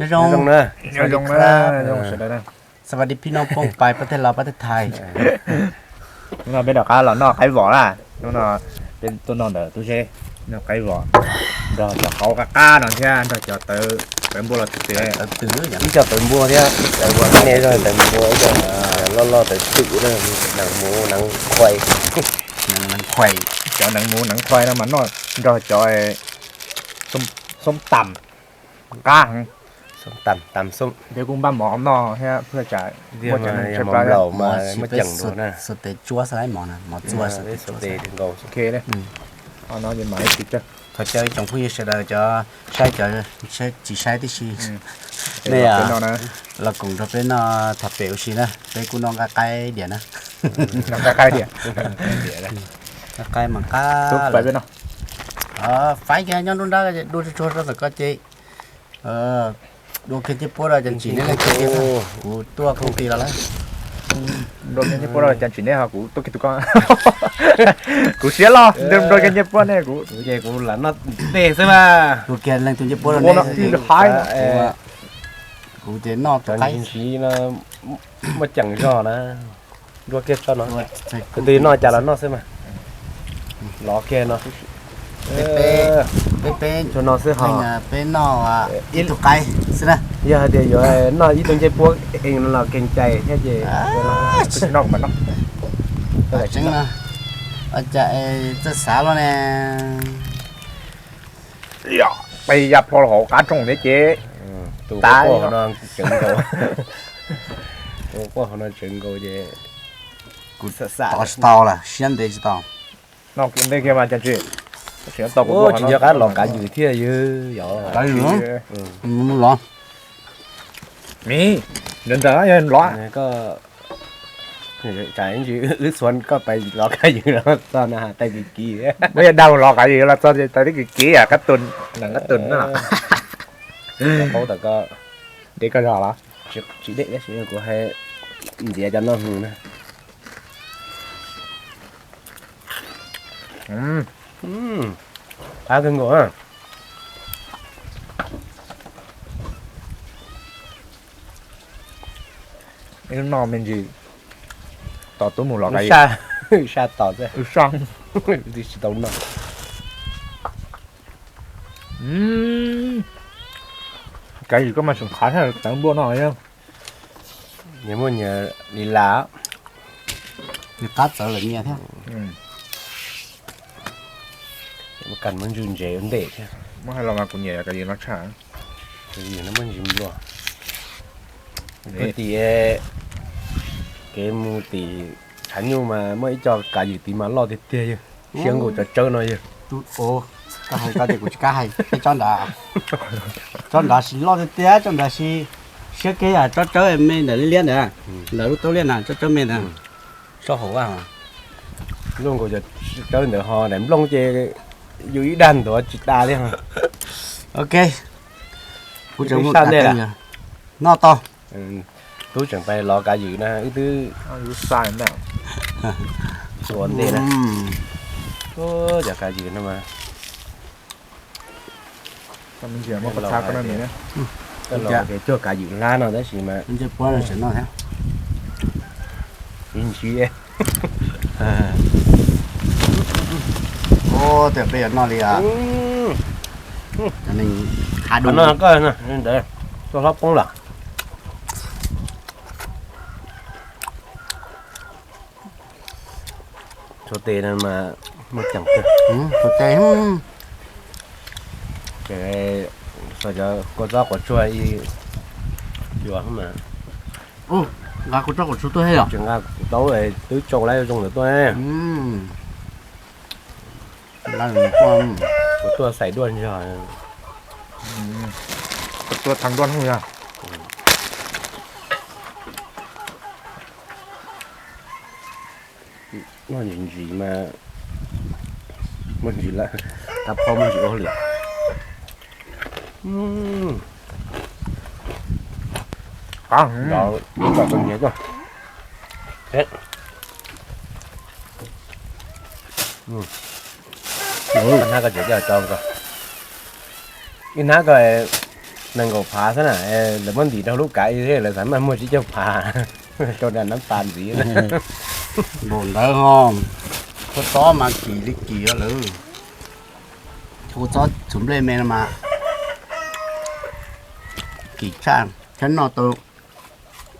Nyob zoo na. Nyob zoo na, nyob zoo sawv daws na. สวัสดีพี่น้องป้องปาย ประเทศลาว ประเทศไทย. Hnub no peb rov qab los noj qaib vos na. Hnub no peb tuaj noj ntawm Tub Zeb, noj qaib vos nrog cov qau qab qab no thiab nrog cov tawv, tawv npua los txi txiv, ib co tawv npua thiab, tawv npua, nej zog tawv npua, ib co loj loj tawv twm, nees muv nees qhuai, nees qhuai, cov nees muv nees qhuai no mas noj nrog cov xoob tam qab heev. Peb kuj npaj mov noj thiab, muaj cov neeg tshaib plab, mov tsis, peb xuas tes tsuab xwb, mov tsuab xwb, tes nkaus. Thov caw ib tsoom phooj ywg sawv daws cov saib, cov tsis saib tib si, nej los koom nrog peb noj tham pem ua si na, peb kuj noj nqaij qaib diam na. Nqaij qaib mas qab. Faib kiag nyob nruab nrab, dua tsuag tsuag rau ntawm ko ces dua kiag ncej puab rau cov tsis neb leej twg, kuv tuaj koom tis los lawm. Dua kiag ncej puab rau cov tsis neb ho kuv tuaj kiag tus koj. Kuv siab loj, dua kiag ncej puab ne kuv, ces kuv lam noj tej xwb mas. Dua kiag leej twg ncej puab rau neb, kuv ces noj tus qaib. Muaj ceem zog na. Dua kiag tso no, tus twg noj cas los noj xwb mas. Lov kiag no. Peb, peb, peb no xwb ho, peb noj ib tug qaib xwb na. Yog hais tias yuav noj ib tug ncej puab ees no los keeg cai thiab ces noj mas noj. Tseeb no, cas txawj xav luaj ne. Peb ya plho hauv qab rooj thiab ces tus quaj hauv no tseev nkaus, tus quaj hauv no tseev nkaus ces kuv xav xav tsis tau lawm, siab ntev tsis tau. Noj kiag mas cas tsis tau, kuv tsis nco qab los kav ywm thiab yog. Kav ywm, mus los. Miv, nrawm nrawm yog los. Tsam ib ntsis wb xuas koj pais los kav ywm los txog na, taij kiv kiv. Muab yog dag los kav ywm los txog taij kiv kiv yam kab tus, nees kab tus na. Paub tau koj deb koj zog los? Tsis deb tab sis kuv hais ntxiav cov noj hwv na. Qab kawg nkaus. Ib hnub no me ntsis tos tub mus los kav, saj tos xwb, tsis tau noj. Kav ywm koj mas tseem qab tshaj tawv npua no. Nyias muaj nyias li las. Nws qab txawv lawm nyias thiab. Muab kas muab ntswg ntsev ua ntej thiab. Muab hais los mas kuv nyiam kav ywm no tshaj. Kav ywm no muaj ntsis nplua. Tim kev mus tim tshav nyuj mas muaj ib co kav ywm tid mas loj tiag tiag yog. Siab nkaus cov tsawb no yog. Koj hais ko ces kuv tsis kam hais, peb tsob nrad, tsob nrad sis loj tiag tiag, tsob nrad sis siab kiag yam tsob tsawb me ntawm liab liab ntawd, ntawm lub taub liab na, tsob tsawb me ntawd. Sob hauv vaj, luaj nkaus cov tsawb ntawd ho daim nplooj ces yus ib dag ntuav tsis tas li. Ok, kuv tseem mus saj ntej, noj tau. Tub tseem pais lov kav ywm na, wb twb tua ntej na. Cov kav ywm no mas, muab koj txhab koj noj, cuag kav ywm hlab no tab sis mas ib ntsis. Ua tias peb yuav noj li, cov neeg hav dub no, koj ntawd tuaj hlob poob lawm. Tshuav tes no mas muaj ceem kawg. Tshuav tes, ces cov kua txob quav tsuag ib yua mas. Nqa kua txob quav tsuag tuaj thiab yom? Tsis nqa kuv taub twb tsau lawm zoo ntawd tuaj. Kuv tuaj xais duaj ntog. Kuv tuaj thab duaj hnub yog. Noj ntsis ntsis mas muaj ntsis lawm, tab phob muaj ntsis ua hauj lwm. Qab heev. Nrov kom txog nyiav tuaj. Hnab ko tseem coj tso ko. Ib hnab ko Nees nkaum phav xwb na, lawv muab ntim rau lub kav thiab lawv xav mas muag tsib caug phav rau nram nab pas ntxiv. Npaum ntawd ho, kua txob mas kim li kim lawm. Kua txob txhuv nplej me no mas kim tshaj, thiab noj tau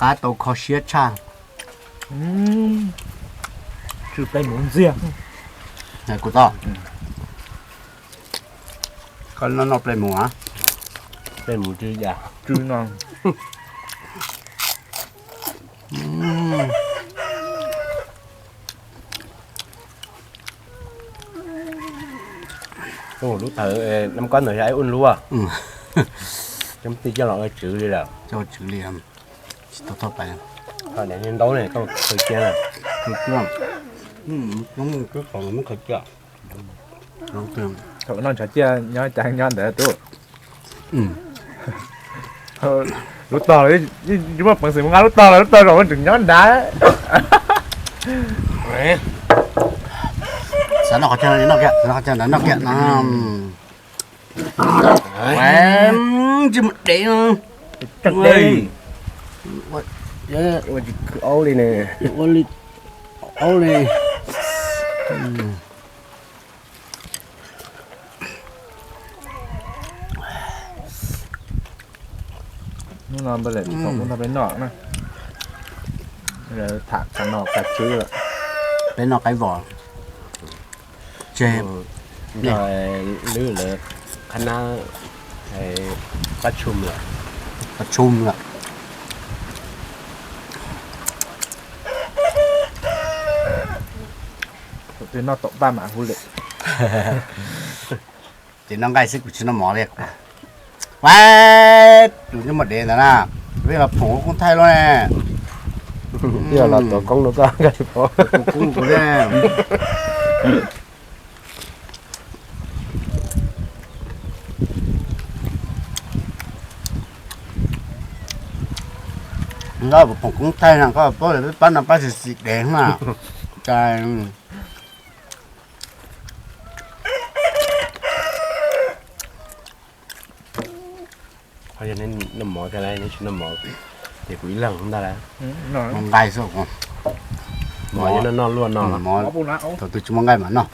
qab tau kho siab tshaj. Tsw peb mus ntxiag. Kuv tau. Koj noj noj peb mus a. Peb mus tsw yam tsw no. Lub thawv nab kob ntawd yog ib ua lub, cov tij coj los ua tswv li lawm. Coj ua tswv li, tsis tau thauj pais. Niag ntaub ne, koj khaws cia na. Khaws cia. Khaws cia. Thaum noj ntshav ciaj nyob cas nyob ntawd tub. Lub tog, tsis muaj peev xwm mus nqa lub tog los lub tog zaum ua tseem nyob nrad. Xav noj qhov chaw no noj kiag, xav noj qhov chaw ntawd noj kiag no. Tsis muaj dev no. Ua tsis khwv aub li ne. Ua li aub li. Hnub no npaj lem tsis tau ua ntau peb noj na. Tham qab noj qab tswb lawm. Peb noj qaib vos. Ces lwb lawv qhab nab qab tshum lawm. Qab tshum lawm. Kuv twb noj tom paj mam hu lawm. Ces noj nqaij xwb kuv tsis noj mov li. Tus nyob mos dev ntawd na, peb los phoom koob thaij luaj ne. Los tuav koob rau koj nqaij pov. Koob kuv ne. Koj phoom koob thaij no koj paub lawm peb pab no pab xis xis dev na. Cas noj mov thiab, neb tsis noj mov ces kuv ib leeg ntag lauj. Nqaij xwb. Mov noj luaj no, thaum twg tsis muaj nqaij mas noj.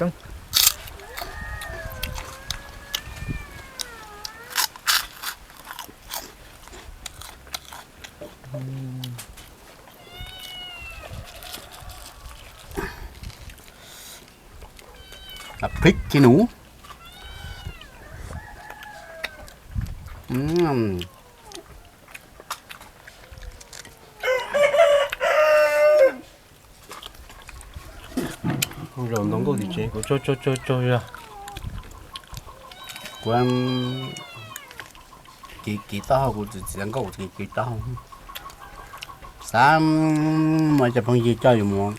Pib ci nus. Zaum ntoo nkauj tim tsev kuv tsaug tsaug tsaug tsaug zog. Kuv kiv kiv taub hau, kuv txiv txiv nkauj kiv kiv taub hau. Xav muaj cov phooj ywg coj yus mus,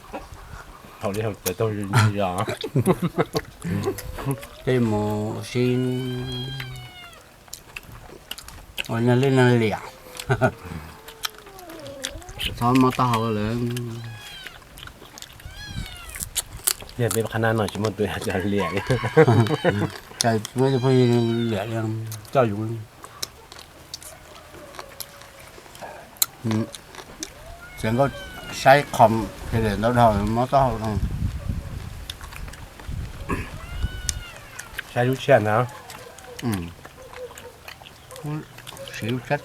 thaum li hauv tsev taug zog, coj yus mus sib ua neeg lwj neeg liam. Txhob mob taub hau lawm. Yog peb qhab nab no tsis muaj tus cov liam li. Cas tsis muaj phooj ywg liam li, coj yus. Txiv nkauj saib qhov ces liam ntau dhau mob taub hau. Saib lub tshiab ntag. Siv lub tshiab,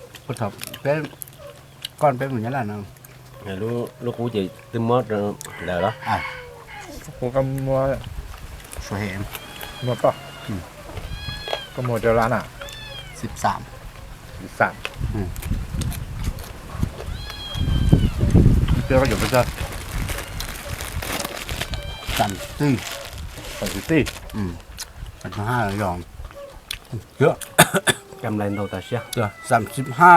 peb, koj peb mus nyob laj no. Lub qub ces twb muab rau lawm los? Qub koj muab, muag toj, koj muag rau lab na. Xib xam. Xib xam. Peb yuav peb txog xam tij, xam tij, xam tij ha yog, cam lais ntau tas siab, xam tij ha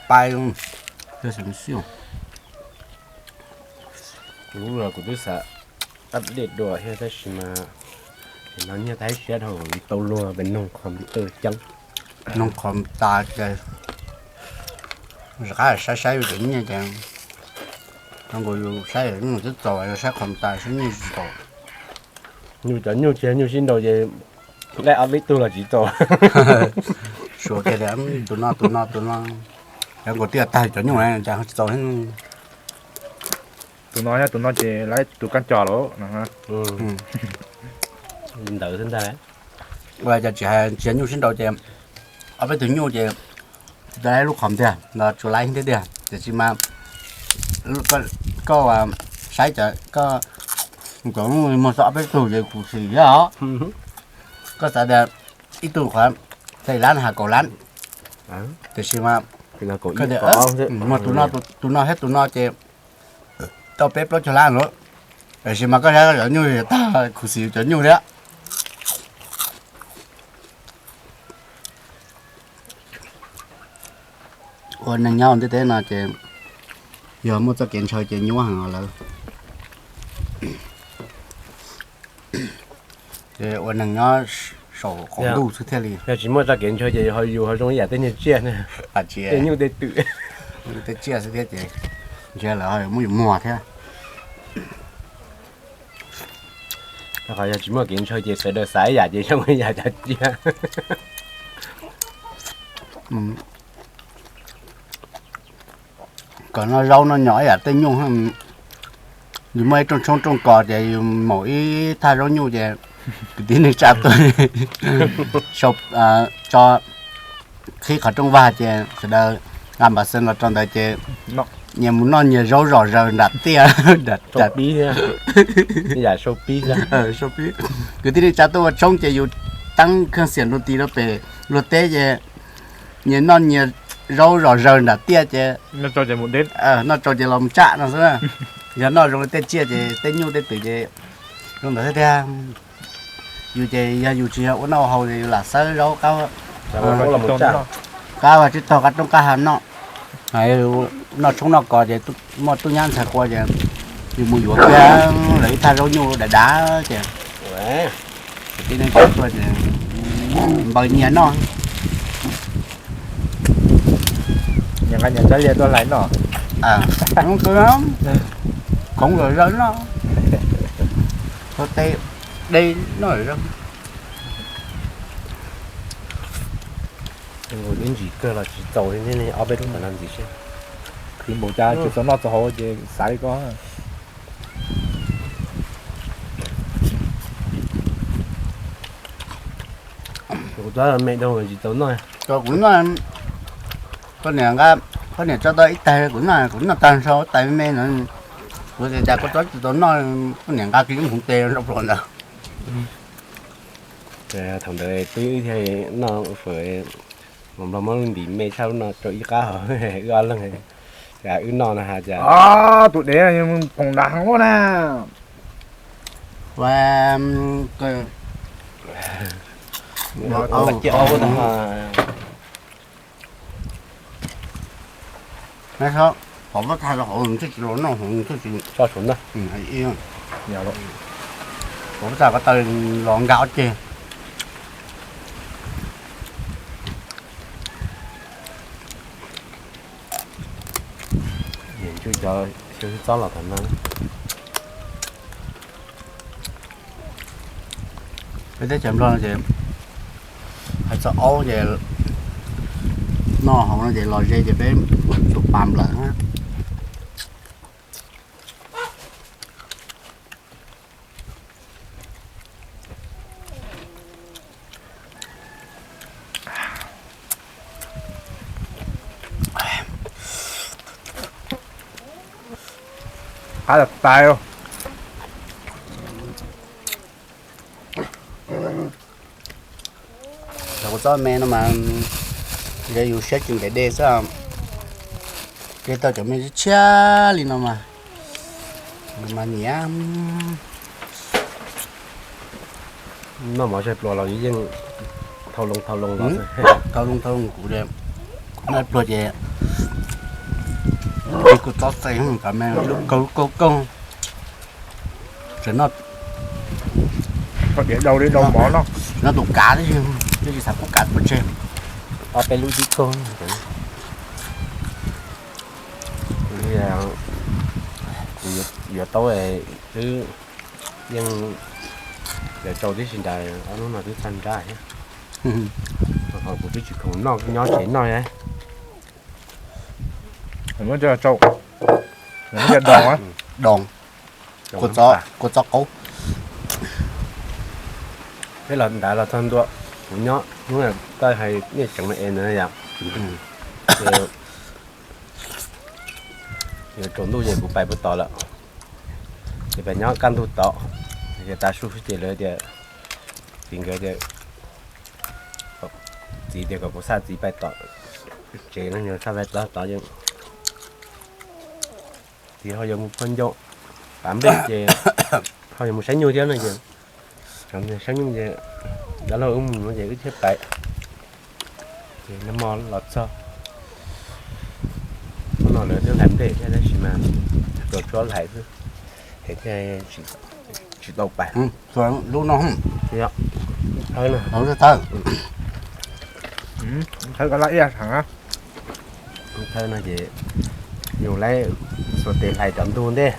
pais, xam tij. Kuv los kuv twb xav update dua thiab tab sis mas no nyiaj tau siab dhau li tau luag pes noog qhov tw ceeb. Noog qhov tas ces rov qab saib saib yus cov nyiaj ces zoo nkaus yus saib yus twb txaus, yus saib qhov tas saib nyiaj tsis txaus. Yus cov nyuj tsis yog nyuj sib nraus ces laij ob peb tug los tsis txaus. Tsuas kiag tias tus no tus no tus no, cov nkaus tiaj tag cov nyuj na cas tsis txaus. Tus no thiab tus no ces lawv tus kab cos lawm. Li ntawd xwb ntag. Ua cas tsis hais tsis hais nyuj sib nraus ces ob peb tug nyuj ces tsis tau lub qhov tiag los tsuas laiv thiab tiag, tiam sis mas koj saib cov koj muag txog ob peb tug ces kuv xis thiab os. Koj xav tias ib tug qhov seis lab has kaum lab, tiam sis mas muag tus no thiab tus no ces tau peb plaub caug lab lawm, tiam sis mas koj saib koj cov nyuj tag kuv xis cov nyuj thiab. Ua neeg nyob ntiaj teb no ces yog muaj txoj kev ntshaw ces nyuaj heev lawm. Ces ua neeg nyob saum qaum ntuj xwb thiaj li. Yog tsis muaj txoj kev ntshaw ces yus ho zoo ib yam tej niag tsiaj, tej nyuj tej twm, tej tsiaj xwb thiab ces ntshe lawv ho muab yus muag thiab. Rau qhov yog tsis muaj kev ntshaw ces sawv daws xav ib yam ces zoo ib yam cov tsiaj. Kom noj zaub noj nyom ib yam tej nyuj, yus muaj ib rooj tshoob rooj kos ces yus maum ib thaj zaub nyuj ces kwv tij neej tsa tuaj tso qhib qhov rooj vag ces sawv daws nqa npas xees los rau ntawd ces nyias mus noj nyias zaub zom zaws nram tiaj. Kwv tij neej tsa tuaj ua tshoob ces yus teeb kheej xiam nrug tis rau pem luag teb ces nyias noj nyias zaub zom zaws nram tiaj ces noj tsau ces los mus tsam no xwb. Yog noj zoo li tej tsiaj ces tej nyuj tej twm ces zoo ntawd thiab tiag. Yus ces yog yus tsis yog ua noj ua haus ces yus lam xawb zaub qab, qab vaj tsib taug qab roob qab hav noj. Noj tshoob noj kos ces muaj tub nyab ntxhais qua ces yus mus yuav kiag lawv ib thaj zaub nyuj dav dav ces tib neeg tuaj ces npaws nyias noj. Nyias nqa nyias txhab liaj tuaj hlais noj. Khoov zom zaws noj, ua teb deb noj. Ntsis kawg los tsis txaus li ob peb lub qhov no ntxiv seb. Khwv npaum cas tsis txaus noj txaus haus ces xav li ko. Kuv twb me dhau tsis txaus noj. Kuv noj, koj niam nqa, koj niam tso tau ib tais kuv noj, kuv noj tag nrho tais me no. Kuv tias cas koj tso tsis txaus noj, koj niam nqa kiag ib hmoov tes rau pluas ntawd. Thaum ntawd twb thiaj noj fawm, Hmoob Nplog muab ntim me tshaj lub no rau ib qab hos wb ob leeg, wb noj no has cas. Tus dev phoom nram heev ua na. Pom vaj tag rau hauv thiaj tsis los noj hauv thiaj tsis tso tshuav ntag. Pom vaj tag ko taw los nkag ob ceg. Niam ntsuj cov xyoo xyab txob los tom no. Peb teb chaws Nplog no ces hais txog aub ces noj hauv no ces los ze ces peb tus pas nplawm na. Qab tas tas. Cov kua txob me no mas yog yus siab tsis ntev de xwb, de tau cov me tshiab li no mas, mas nyiam. Noj mov tshaib plua los yeej thau loo thau loo los, thau loo thau loo kuv noj pluag ces kuv txob txeeg cov me lub kaug lub kaug kaug. Tseem noj, tseem noj tus kav tib si, twb tsis xav pub kav pov tseg. Ob peb lub tib kaug. Kuv yuav taub twb yeej yuav tsau tib si ntawd, ob hnub no twb tag nrab thiab. Kuv twb tsis khoom noj, nyob tsev noj. Muab cov doos, kua txob qaub. Peb los nrad los txog ntua, kuv nyob hnub koj hais nej tseem me es ntawd yom. Yuav tsaus ntuj ces kuv pais puag tod lawm. Ces pais nyob kaj ntug tod, ces tav su xwb ces lawv tias, txiv nkawd tias, txiv tias kom kuv xa txiv pais tom tsev no, xa pais tod tod ces txiv ho yuav mus phua ncau, pav nplej ces ho yuav mus saib nyuj thiab no ces, saib nyuj ces dab laug wb mus no ces wb thiaj pais. Ces nag hmo los txog, hnub no lawv twb hlais nplej thiab tab sis mas tsuas tshuav hlais xwb, ces thiaj tsis tau pais. Lub no, thawb, thawb ko laj ib yam heev. Thawb no ces yus laib xuas tes hlais cov ntug ntej,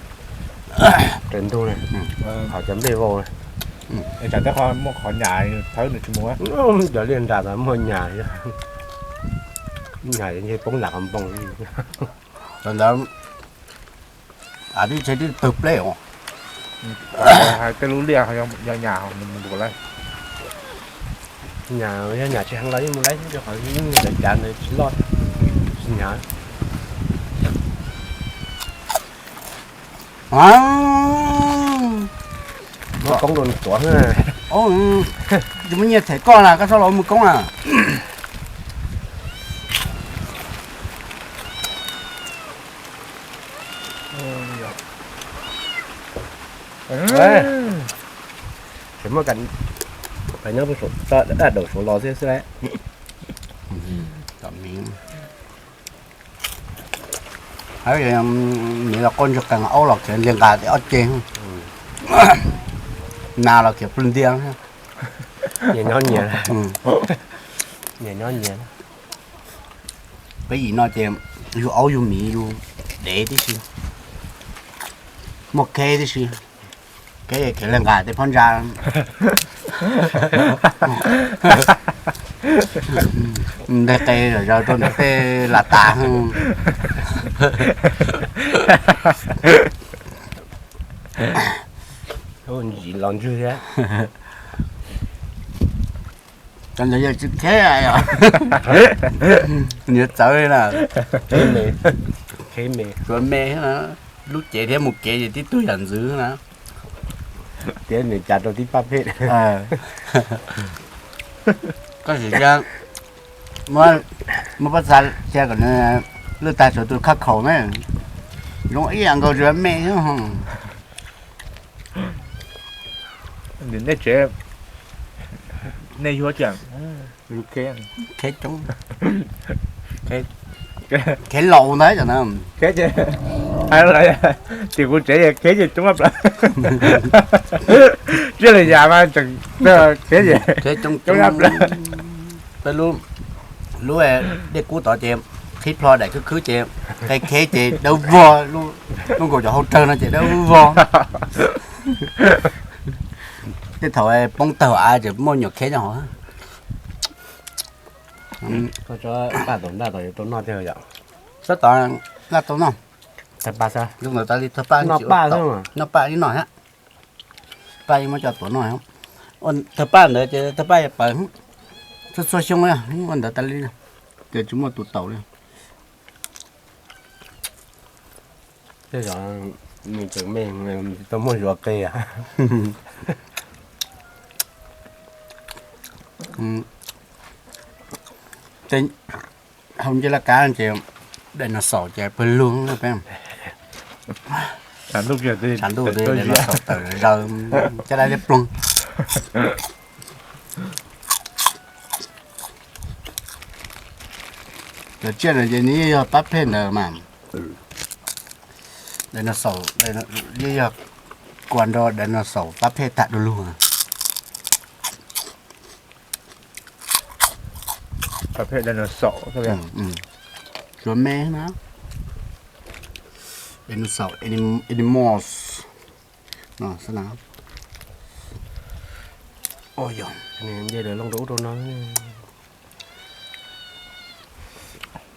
raws ntug na, qhov cov nplej vau na. Tsam tej qho muaj qhov nyam, thawb nws tsis mus. Cov liaj nra tod muaj nyam, nyam ntshe poob lam qhov npoo. Cov ntawd tib tsheb tib pawg pleb os. Hais tej lub liaj yog nyam mus mus lawm. Nyam, yog nyam tsis heev los yeej mus laib thiab, rau qhov yeej lawv cav ntawd tsis loj, tsis nyam. Muab koob rau nws tuav xwb. Tsis muaj nyiaj them koj na, koj txhob los mus koob na. Tseem muaj, nyob daj daum saud los thiab xwb lauj. Miv los quaj ntswg qees, aub los khiav nti nqa ob ceg. Nas los khiav pw ntiag. Nyias nyob nyias, nyias nyob nyias. Peb yim no ces yug aub yug miv yug dev tib si, muaj kheb tib si. Kheb khiav li nqa tej phab ntsa, nteg qe zom zaws rau ntawm tej las tas. Ntsim los ntswg thiab. Cov ntawd yog tsis kheb os, nyias txawv li na. Tsuav me, lub cev thiab mus kev ces tib tug yam ntxwv na. Tias nws cas rau tib pab phem. Koj sim cia, muab pob txha cia kom nws lwj tag tsuav tus khaj khaum na, zoo ib yam nkaus tsuav me xwb. Nej tsev, nej yuav tias kheb coob, kheb laus ntag. Ces kuv tsev kheb ces coob, tsiaj li yam mas tseem kheb ces coob. Peb lub dej kub tod ces qhib plho daim khwb khwb ces qe kheb ces dawb vog, lub nkaus cov hauv rawg no ces dawb vog. Tej thaum poob tawg av ces muaj nyuam kheb nyob hauv. Koj tso paj tom ntaj tod yuav tau noj thiab yom? Tsob tod noj tau noj. Tag paj xwb. Zoo ntawd tas li, tag paj noj paj xwb, noj paj ib noj thiab. Paj yeej muab coj tuav noj. Ua tag paj ntawd ces tag paj yuav pawv txhua txhua xyoo, ua ntawd tas li, ces tsis muaj tus taus li. Tej zaum nws tseem me, tsis tau muaj zuav qe. Hauv ncej laj kab ces dinosaur ces pawg lug peb, tshav ntuj dinosaur tawm zaws caj dab liab ploog. Cov tsiaj no ces nws yeej yog pab phem ntawd mas. Dinosaur yeej yog kua nrog dinosaur pab phem tham du lug. Tsuav me na. Dinosaur, animals. Nce lawv loo rau ub rau no.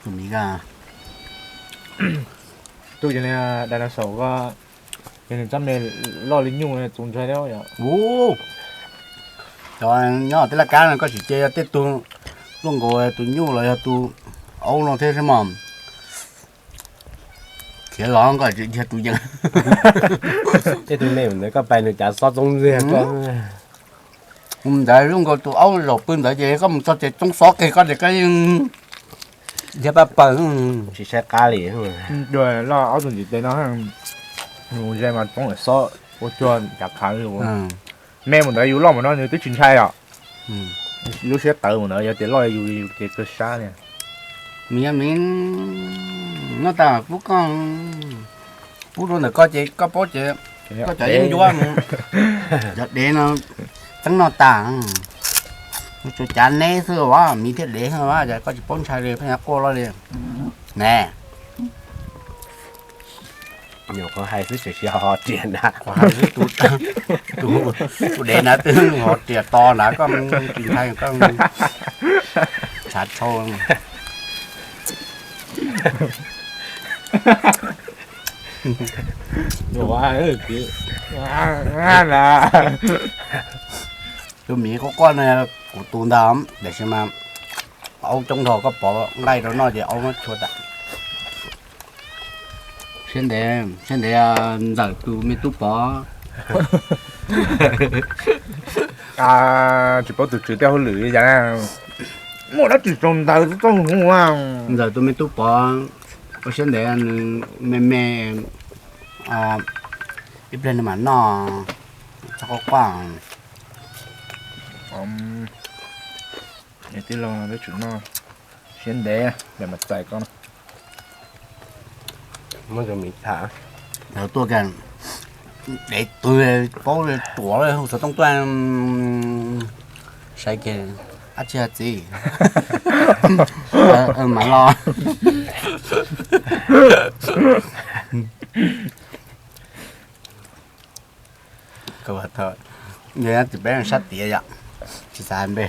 Tus miv ko, tus yog dinosaur ko, yog nws txoj me loj li nyuj txaus ntshai thiab yom. Ub, cov nyob tej laj kab no koj tsis cia yog tej tug luaj nkaus tus nyuj los yog tus aub no thiab xwb mas. Khiav los koj tsis cia tus yees. Tej tug me ntawd koj pais nws cav xob txoob ntxiag koj. Ntawd zoo nkaus tus aub zaum pw ntawd ces koj mus txog ces txoob xob kiag koj ces koj yeej liab pab pawg. Tsis saib qab li. Loj ob tug ntiv tes no, ze mas txoob lawm xob ua cuag cav khav. Me mus ntawd yus loj mus no nws twb tsis ntshai os. Lub siab tawv mus ntawd yog tias loj yus li yus ces kawg sab li. Miv, miv, noj tas pub koj, pub rau ntawm koj ces koj paub ces koj cov yeej yuav mus. Cov dev no txeeb noj tas, tsuas cav neb xwb as, miv thiab dev xwb as, koj tsis paub ntshai li, pheej quaj loj li ne. Nyuam qhuav hais xwb tseem tsis ho riam na. Tus dev na twb ho riam to na, koj tsis ntshai koj tshav tshau. Tus miv quaj quaj no kuv tus ntag, tiam sis mas aub coob dhau koj pov nqaij rau noj ces aub muab tshua tas. Siab ntev, siab ntev ntxawm tus me tub pov. Tsis paub tus tswv tej hauj lwm li cas, muaj dab tsi tsaus ntaws txoj hu. Ntxawm tus me tub pov, ua siab ntev nws me me, ib pliag nws mam noj, txhob quaj quaj. Tij laug peb tsum noj siab ntev, mam txais koj. Muab cov miv tham. Lawv tuaj kiag, dev twg paub ruam hu xov tooj tuaj saib kiag, dab tsi txiv, mam los. Yog tsis peb sab tiav yom, tsis xav npe.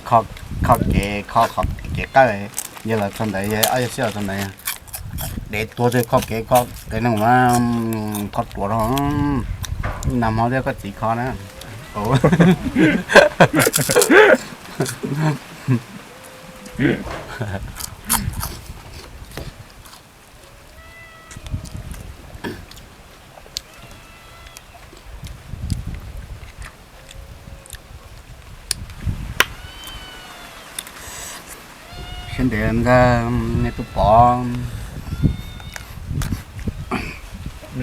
Kho kev, kho qhov kev qawj, yog los txog ntawd, ob yog xib los txog ntawd, dev tuag txog kho kev, kho kev neeg, kho ruam rau, nag hmo thiab koj txiv kho na. Siab ntev ntag, me tub pov.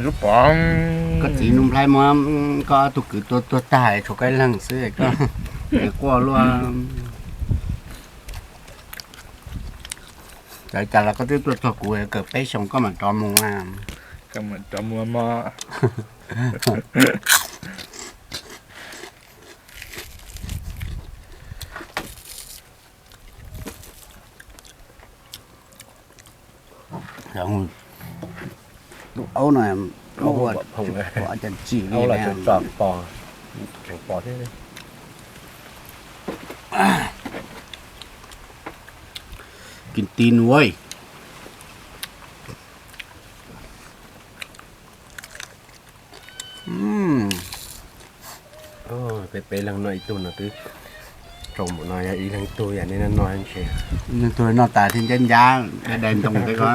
Koj txiv Nuj Nplhaib muab koj ob tug kwv tua tuag tag, tshuav koj ib leeg xwb, koj quaj luaj. Cas cas los koj twb tuaj txog kuv, kawm peb xyoos koj mam rov mus. Koj mam rov mus mog. Lub aub no muab ua cas tsim li, kis ti nuav. Peb peb leeg noj ib tug no twb tsaus npaum no, yog ib leeg tug yam li no no ntshe. Ib leeg tug noj tas thiaj ncab ncab dai dai ntoo tej ko.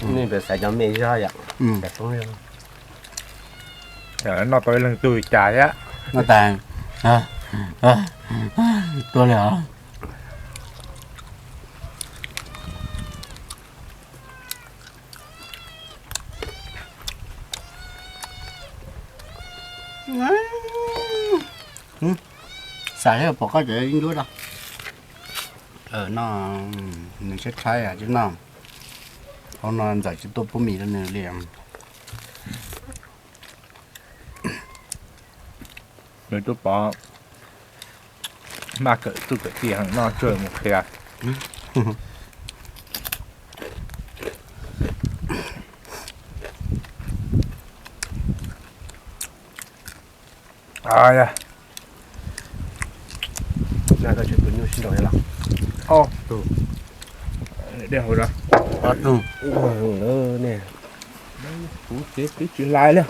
Nej xaiv cov me zog yom. Noj tau ib leeg tug cas thiab. Noj tas tuag li os. Xav thiab pom koj cov yeeb ncuab rau. Noj, nws tshaib tshaib tsis noj. Hauv no ntxawm tsis tuaj pub mis rau nws li. Nws twb pom maj kawm txuj kawm ci heev, noj tsuag mus qhia. Tus nyuj sib nraus los. Ob tug. Kuv ces twb tsis hlais li,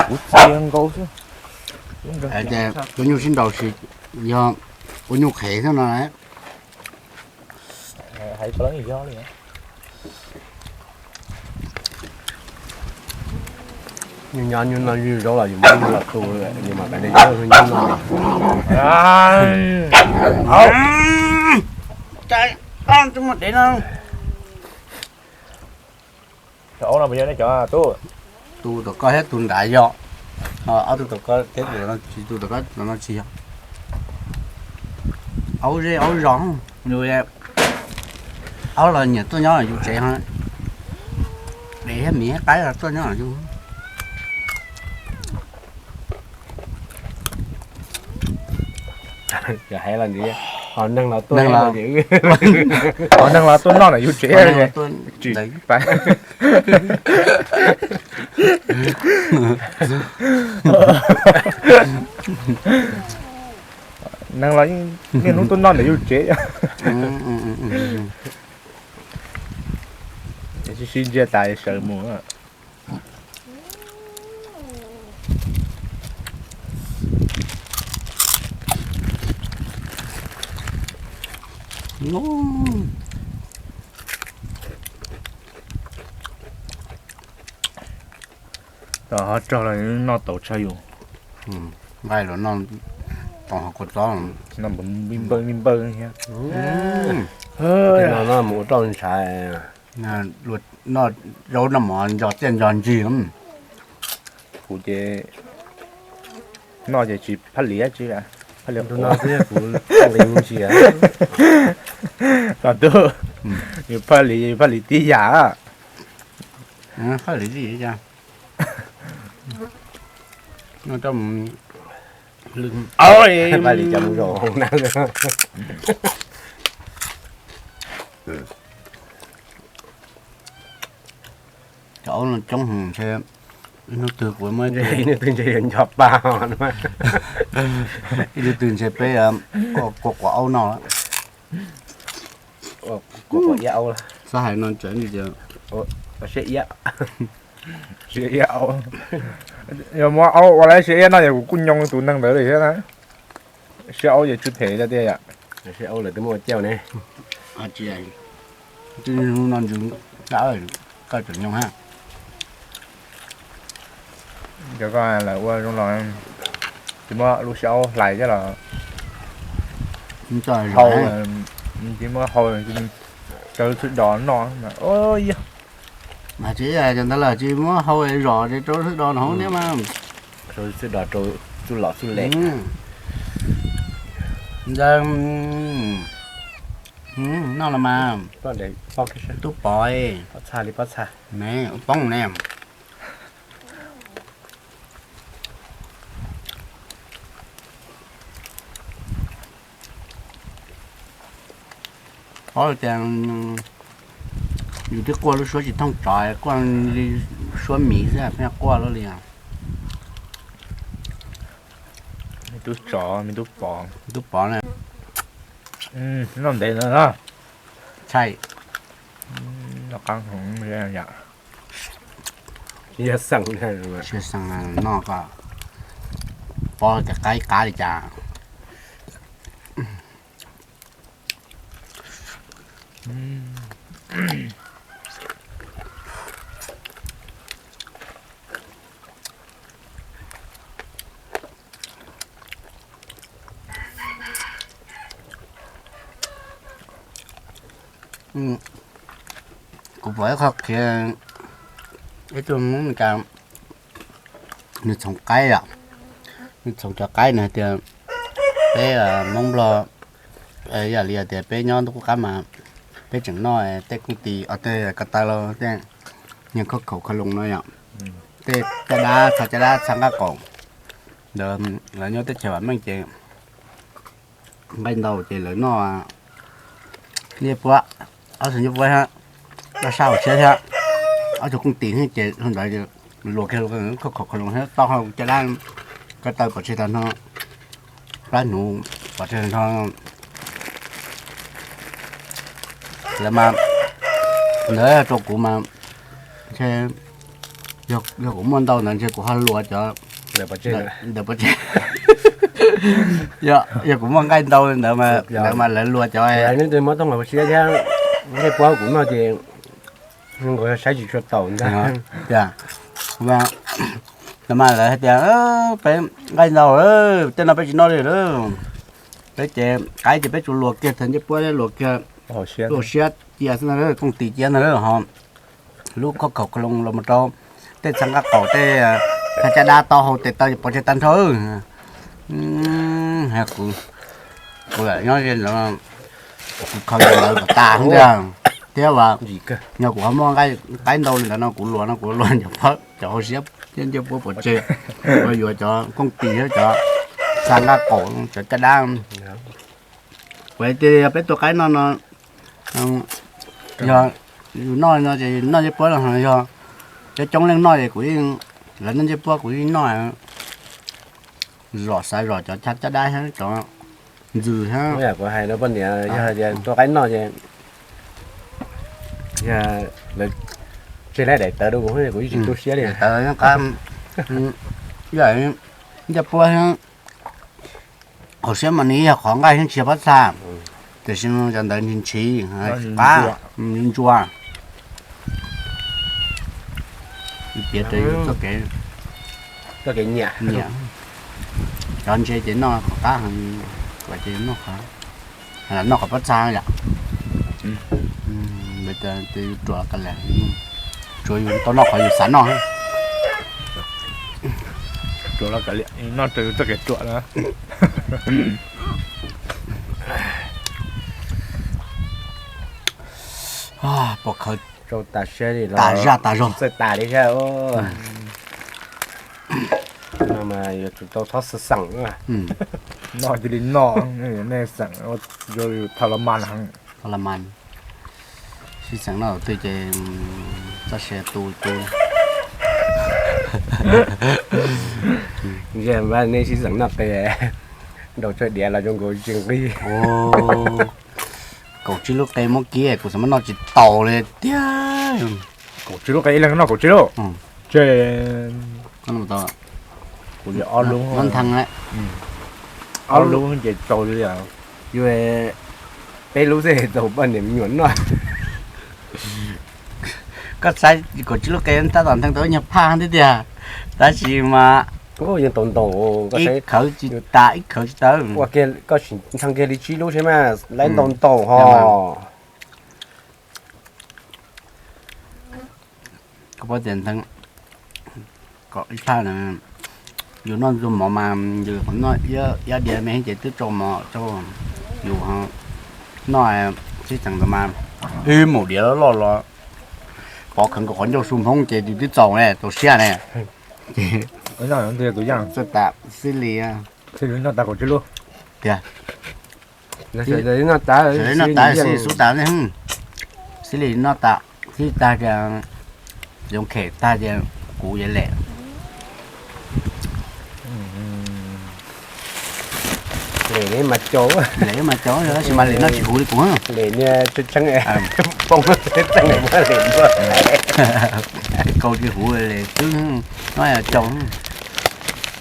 kuv txias nkaus xwb. Tus nyuj sib nraus sis yog ua nyuj qhev xwb no. Nyuj nyob nyuj noj nyuj zaub los yus muab nyuj los tu, yus mam li nyuj noj. Cov aub no puas yog nej cov tub? Tus tom koj thiab tus nrad yog, ho ob tug tom koj thiab tus tom koj no tsis yog. Aub zej aub zos, yus aub los nyiam tuaj nyob yus tsev, dev thiab miv thiab qaib los tuaj nyob yus. Hais los ntxiv, ho neeg los tuaj, ho neeg los tuaj noj ntawm yus tsev, tsis pais. Neeg los niaj hnub tuaj noj ntawm yus tsev. Sib sib ntsia tas sawv mus. Tom ho rog los noj tau tshaj yus. Nqaij los noj, tom ho kua txob, npawj npawj thiab. No mus ua roj ntshai. Noj zaub noj mov nco tiaj nco ntsis. Kuv ces noj ces tsis phaj lis tsi, phaj lis no xwb kuv nqis mus ntsia. Tus, yus phaj lis, yus phaj lis tib yam. Phaj lis tib yam. Phaj lis cov mus zaum hauv na. Cov aub no coob heev ntshe ib hnub twg kuv muab ib hnub twg ntshe yuav nco pab. Ib hnub twg ntshe peb kua quav aub no. Xav hais no tseem tias siab iab, siab iab aub. Yog muab aub ua lawm siab iab no ces kuv kuj nyoo tus neeg ntawd li thiab na. Siab aub ces tsw phem tiag tiag yom. Siab aub lawv twb muab ua cauj ne. Tsis, hnub no ntsws koj tseem nyoo hab. Cov ko lawv ua zoo los tsis muab lub siab aub hlais coj los hau, tsis muab hau, rau lub txhwb do noj. Mas tsis, cov ntawd lawm tsis muab hau zom ces rau lub txhwb do no hauv thiab mas. Rau lub txhwb do rau txuj lom txuj lem. Ntawd noj los mas. Tub Pov, me ua poob ne. Paub tias yus twb quaj lub suab tsis thooj tsov, quaj li suab miv xwb pheej quaj luaj li. Me tub tsov, me tub pov, tub pov na. Noj ntev no na. Tshai. Noj qab heev. Yog xeem, yog xeem noj ko, pov tias qaib qab li cas. Kuv pom ib qho qhiav, ib tug Hmoob Mes Kas, nws txhoov qaib os, nws txhoov cov qaib nws hais tias peb Hmoob Nplog, yam li hais tias peb nyob ntuj qub qab mas peb tseem noj tej kooj tis, tej ko taw los tej niag khaub khaum khav loos no yom, tej caj dab, txhaj caj dab txhaj nqaj qaum ntawd, lawv nyob teb chaws vam meej ces nqaij ntau ces lawv noj liab puab, ob tug liab puab thiab, dab sab hauv siab thiab, ob tug kooj tis thiab ces ntawd luas kiag khaub khaum khav loos thiab tau hau caj dab, ko taw pom tseg tag nrho, plab hnuv pom tseg tag nrho, Lawv mas, ntawd rau kuv mas, ntshe yog kuv muaj ntau ntawd ntshe kuv ho luas cov ntawm pov tseg. Yog kuv muaj nqaij ntau ntawd mas lawv luas cov. Muab tooj los siab thiab, nqaij puab kuv noj ces nkaus saib tsis tshua taus ntag. Mas lawv hais tias peb nqaij ntau, tej no peb tsis noj li lawm. Peb ces qaib ces peb tsuas luas kiag thav ncej puab, luas kiag tuaj siab cia xwb ntag, kooj tis cia ntag ho. Lub khob khaum khaus loo los mus rau tej txha nqaj qaum tej, txha caj dab taub hau tes taw pov tseg tag nrho. Kuv, kuv lam nyob ze ntawd, kuv khaws ntawd kom tas xwb ntag. Thiab as, yog kuv ho muaj qaib ntau li ntawd no kuv luas no kuv luas cov hauv siab thiab ncej puab pov tseg, kuv yuav cov kooj tis thiab cov txha nqaj qaum cov caj dab. Kuv hais tias yog peb tua qaib noj no, yog yus noj no ces noj ncej puab no, yog coob coob leej noj ces kuv, lawv noj ncej puab kuv yeej noj. Zom xav zom cov caj dab thiab cov ntxws thiab. Kuv hais rau poj niam yog tias tua qaib noj ces yog lawv tseg laib daim tawv rau kuv, kuv yeej tsis tu siab li. Daim tawv qab, ncej puab thiab hauv siab mas nws yog qhov nqaij thiab tsis yog pob txha, tiam sis cov ntawd ntshiv ntshiv qab, ntsuas. Piav rau yus txoj kev nyiam. Cov ntse ces noj qhov qab, ces noj qhov, noj qhov pob txha yom. Ruam, tsuas yus tau noj qhov yus xav noj. Noj rau yus txoj kev ruam na. Pom khawv tas zaj tas zog, txawj tas li thiab. No mas yuav tsum tau txhob xav xeem. Noj cia li noj, nej xeem, tha la mas heev. Tha la mas, sib xeem noj twg ces txoj sia tu tu. Ntshe nej sib xeem noj qe, nraum tsawg diav los zoo nkaus tsis nqig. Kaum tsib lub qe muab kib kuv xav muab noj tsis taus li tiag. Kaum tsib lub qe ib leeg noj kaum tsib lub. Ces kuv ob lub, ob lub ces tau li. Yus peb lub xwb tau poj niam me nyuam noj. Koj saib kaum tsib lub qe tab tom nthee tau ib nyuag phaj thiab tiag, tab sis mas yeej tau ntau, ib khawv tsis tas ib khawv tsis tau. Koj sim nthee kiag li tsib lub seb mas lawv ntau ntau ho. Koj paub tias nthee kom ib phaj na, yus noj ntxuag mov mas yus noj ib diav me ces twb tsau mov tsau, yus noj sib xeem ntawd mas ib maum diav loj loj los pov kheev nkaus qhov ncauj su nphoob ces yus twb txaus ne, txaus siab ne. Txawj tas xib li tiag. Noj tas xib tas, xib li noj tas, xib tag tias zoo khem tag tias kuv yuav lem. Lem mas cau, lem mas cau tab sis mas lem noj tsis huv li kuv. Lem niag tshee tshee, poob tshee tshee mas lem noj. Kaus tsis huv lem xwb, noj cau.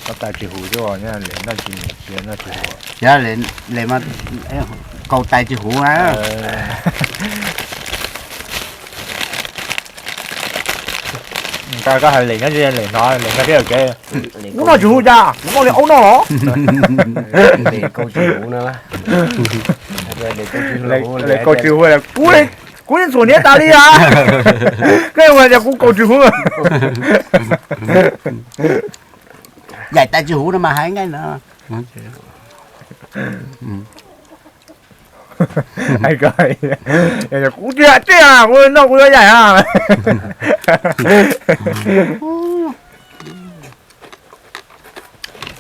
Koj tais tsis huv thiab, lem noj tsis, noj tsis huv. Yog lem mas kaus tais tsis huv na. Koj hais lem nyob lem no, lem nyob peb kev. Ub noj tsis huv cas, kuv noj li aub noj los. Lem kaus tsis huv, kuv yeej txhuam niab tas li a. Koj hais tias kuv kaus tsis huv. Yaim tais tsis huv no mas hais nqaij no. Kuv tsis hais tiag, kuv noj kuv yuav yaim a.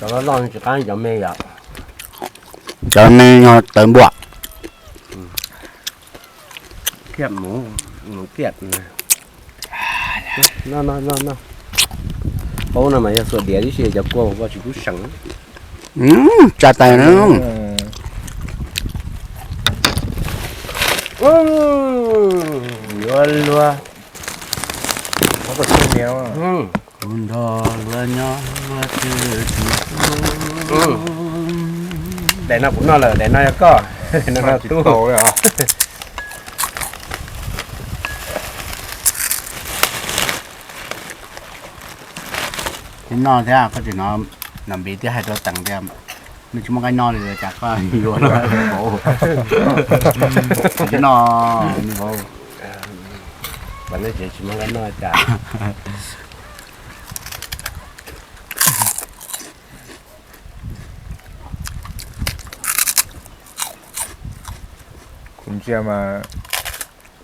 Cov loj loj tsis qab cov me yom. Cov me yog tawv npua. Kiab mus, mus kiab. Noj, noj, noj, noj. Paub no mas yog xuas diav tib si, cov kua koj tsis kub seem. Tsa tais na. Yuav luag. Kuv nrog luag nyob luag twb tsis tu. Daim no kuv noj lawm, daim no yog koj, daim no noj tub. Tsis noj thiab, koj tsis noj, Nam Npis twb hais rau Teem tias nws tsis muaj nqaij noj li, cas koj yuav noj? Tsis noj, nws vauv. Tsis muaj nqaij noj cas. Kuv ntsia mas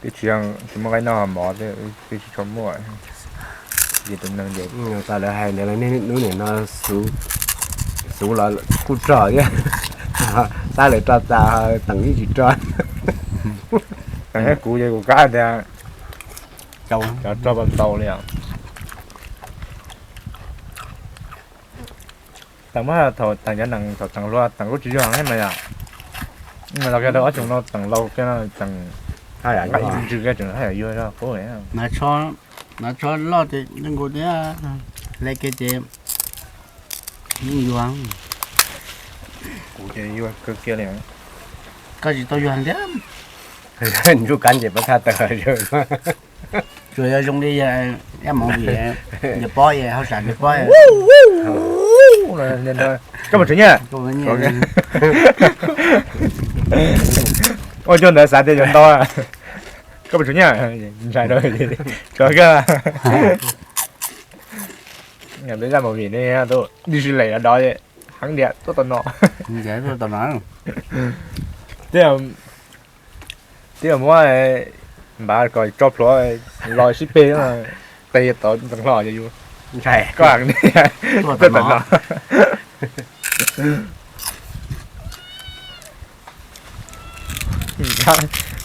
twb tsis, tsis muaj nqaij noj mov, twb tsis tshua muaj. Ces tus neeg ces tas lawv hais ntawd, niaj hnub nim no xuv los kuj rog thiab, tab lawv rog tas Teem yeej tsis rog. Teem thiab kuv ces kuv kab tias cov rog pas tau li os. Teem muab thaum Teem cov nees thaum Teem hluas Teem kuj tsis yog heev mas yom. Los kiag rau ob xyoos no Teem laus kiag no Teem ntsws kiag tseem haj yam yuag zog qub. Hnav tsho loj ces yeej nkaus thiab, hle kiag ces yeej yuag. Kuv ces yuag kawg kiag li. Koj tsis tau yuag thiab. Ntsuj kab ces pab thaj tawg. Tsuas yog zoo li yaj movie, yawg pob, hauj sam yawg pob. Koj mus tshuav nyiaj. Ua cuag ntawd xav tias yuav ntau. Koj mus tshuav nyiaj, ntshai rau, tshuav kawg. Yaj movie ne, dib si lem dov heev tiag tuaj tau no. Twb muab npav kom tso plhuav los sib peg, peg tod ntxeev hlo yus. Koj tuaj tau no.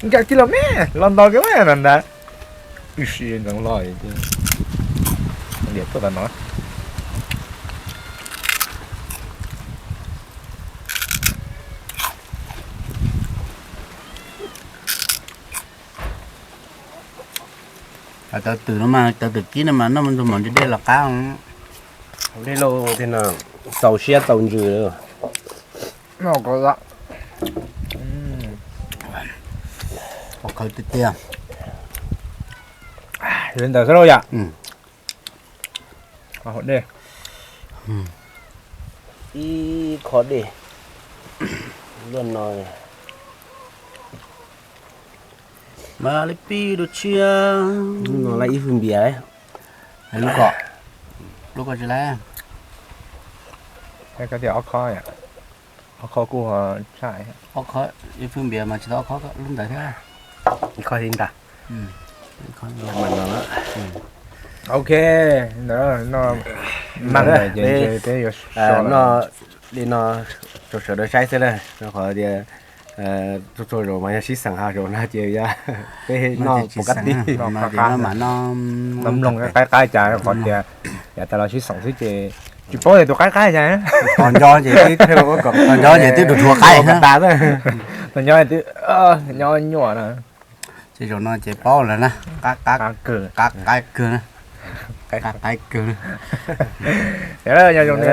Nkag kiag los me, los nto kiag me no ntag. Wb si ntxeev hlo, diam tuaj tau no. Cov twm no mas, cov twm kib no mas noj ntug mov ntse dej los qab. Dej lauj, txaus siab txaus ntsws. Qhov tiag tiag. Yuav ntawd xwb lauj yom. Dej, ib qho dej luaj no. Mas li pib dua tshiab. No lawm ib fwj npias. Lub ko, lub ko tsis lawm. Ob qho, ob qho kuj tshaj. Ob qho, ib fwj npias mas tsis tau ob qho lub ntawd thiab. Ib qho li ntag. Ok, ntawd no, peb noj li no rau sawv daws saib xwb na, rau qhov tias txhua txhua zaus mas yog sib xeem, ho zaum no ces yog peb noj pov kab tib. Mloog qaib qaib cas, qhov tias yav tas los sib xeem xwb ces tsis paub tias tus qaib qaib cas. Tos nco ces twb, tos nco ces twb dhuav qaib tas, tos nco twb nyob nyuaj na. Ces zaum no ces paub lawm na, qab qaib kawg, qab qaib kawg. Yog zoo li